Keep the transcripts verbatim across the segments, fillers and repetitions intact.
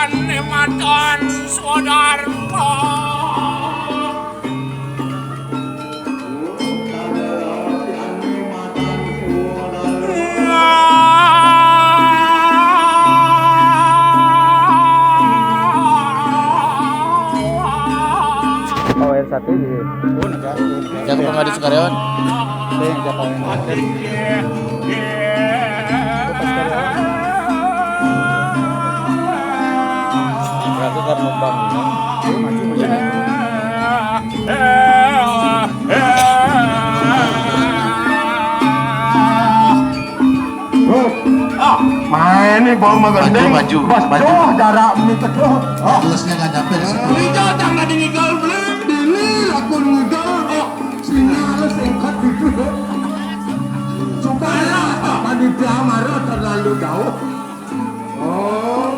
Ane madan Swadarma. Oh, R satu gitu. Jago Pangadi Sukaryawan. Sing, jago yang ada. Berarti kan numpang. Maju, maju. Ah, main nih bau magendeng. Maju, maju, maju. Bos, maju. Doh, darah mie kedoh. Oh. Tulisnya nggak nyampe di situ. Beli jatah nggak digigal, beli. Beli, lakun ngigal. Oh, sinyal singkat gitu. Supaya panitia marah terlalu jauh. Oh.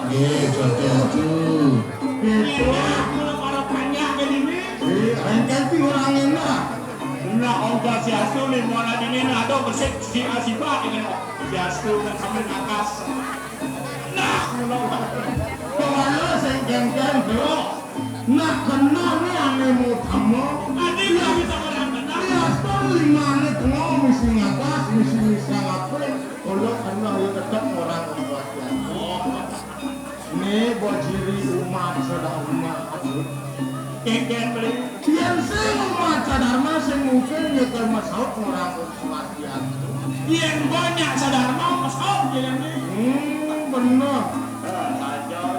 Nggih, swastiastu. Gitu. Nggih, engken sing ora ngene. Nah, Om Swastiastu, lima dini nado bersih si asiba dengan Om Swastiastu kan sambil ngakas. Nah, kula kewala sing kengken, Bro. Nah, kena ni ane mau tamo. Ati bisa orang kena. Iya, stor lima ane tengok misi ngakas, misi misi ngapain. Kalau kena ya tetap orang Om Swastiastu. Oh. Né bojiri umat sadharma. Kénkén beli. Yén sing umat sadharma sing mungkin nyekel masaut ngorang Om Swastiastu. Yén banyak sadharma masaut yén né. Hmm, bener.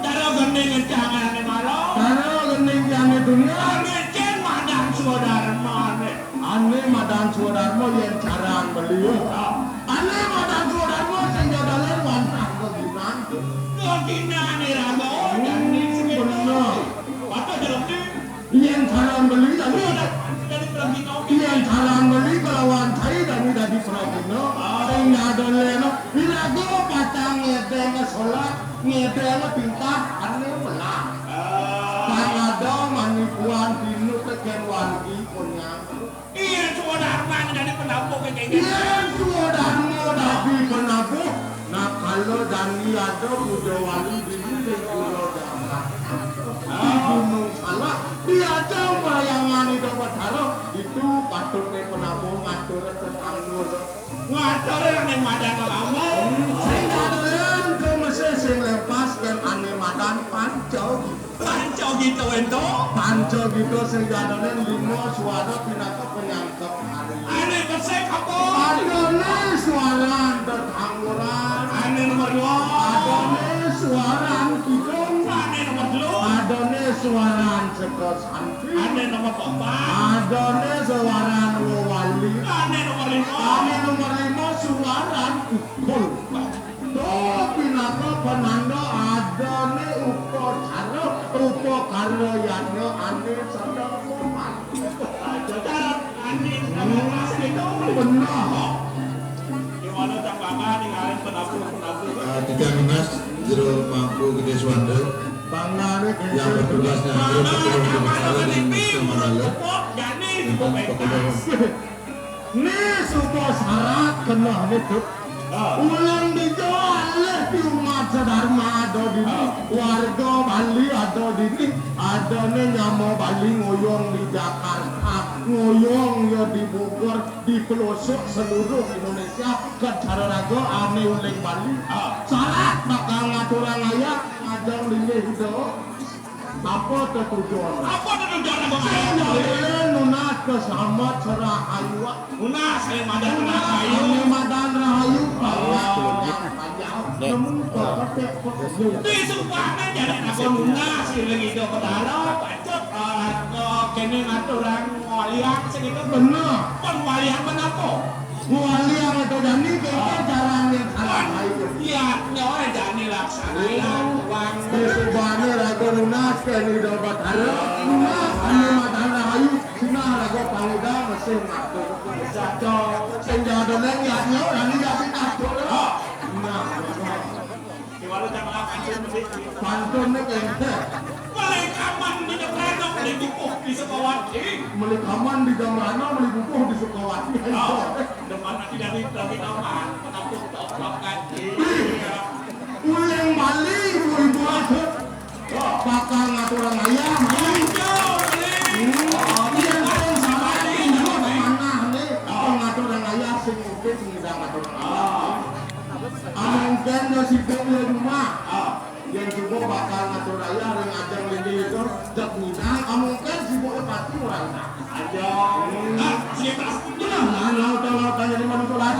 Cara gending ngencang ané malam. Cara gending ané dunia. Ané cén madan swadharma ané. Ané madan swadharma yén caran beli. Ané madan swadharma sing jadalan wantah keginan. Keginan iraga, oh, jani sing bener. Patut jaluk di. Yén caran beli dadi. Dadi pragina. Yén caran beli kelawan cai dadi dadi pragina. Sing jadalan iraga patang ngedeng solat, ngedeng tingkah ané melah. Pang ada manipuan dinu tegén wargi konyang. Yén swadharma dadi penabuh kéngkén. Yén swadharma dadi penabuh, nah kala dani ada puja wali dini ning pura Darat. Di Gunung Salak, diajeng Parhyangan Ida Batara, itu patutné penabuh ngatur tetanggur. Ngatur ning madan kamu. Sing kadoyan kemesé sing lepas kén ané madan panca. Panca gita wénto. Panca gita sing jadalan lima swara pinaka penyangkep hari. Ané besik apa? Adané swaran tetangguran. Ané nomor dua. Adané swaran kidung. Ané nomor telu. Adané swaran seka santri. Ané nomor empat. Adané swaran wewali. Ané nomor lima. Ané nomor lima swaran ukul. Duh, pinaka pananda adané upacara, upakara yadnya ané sadhama. Ané sadhama. Hmm, bener. Gimana Cang Bangga ninggalin penabuh-penabuh? Ah, tiga lunas jero Mangku Gedé Suwanda. Bangga nih. Yang bertugas nyambut Bangga, Cang Bangga, dan T V, semua menurut lalu. Pupuk, jani, tentang pupuk, pekerjaan. Né suba sarat keneh né, Dut. Ah. Uling dija alih di umat sadharma ada dini, ah, warga Bali ada dini, adané nyama Bali ngoyong di Jakarta. Ngoyong ya di Bogor, di pelosok seluruh Indonesia, kan cara raga ane uling Bali. Ah. Syarat bakal ngaturang ayah, ngajeng linggih Ida. Apa tetujon? Apa tetujon, Abang? Sing nunas kesambat serah ayuak. Nunas, sing madan nunas ayu. Ane madan rahayu, panjang, panjang. Nemu peketek pekenyuh. Di sumpahne jadi naga nunas, iring Ida Betara, patut, eh, eh, kene ngaturang waliang sing itu. Bener. Pun waliang menapa? Waliang itu jani kene jalan yang salah. Iya, nyawa jani laksana. Iya, Tuan. Di subane raga nunas, kene Ida Betara. Nunas, ane madan rahayu. Sinah raga pangudang, mesin ngatur. Saja. Sing jadone ya, nyawa jani ya, ngatur. Nah. Di warung jam delapan pantun mesti. Pantun ne kente. Meli kaman di Jembrana, meli bubuh di Sukawati. Meli kaman di Jembrana, meli bubuh di Sukawati. Oh, depan nanti dari, dari kaman, penampung toprak kan. Iya. Uling Bali, ibu-ibu adat. Bakal ngaturang ayah, meli. Iya, meli. Hmm, iya, sing sama ini, manah ne. Ngaturang ayah, sing mungkin, sing ngidang ngaturang ayah. Amun kene sibuk di rumah. Ah. Yen suba bakal ngatur ayah ring ajeng linggih Ida, jeg ngidang, amun kene sibuk pati ora enak. Aja. Hmm. Ah, sing pas. Nah, nah, nah, nah, tanya di mana tuh, Las?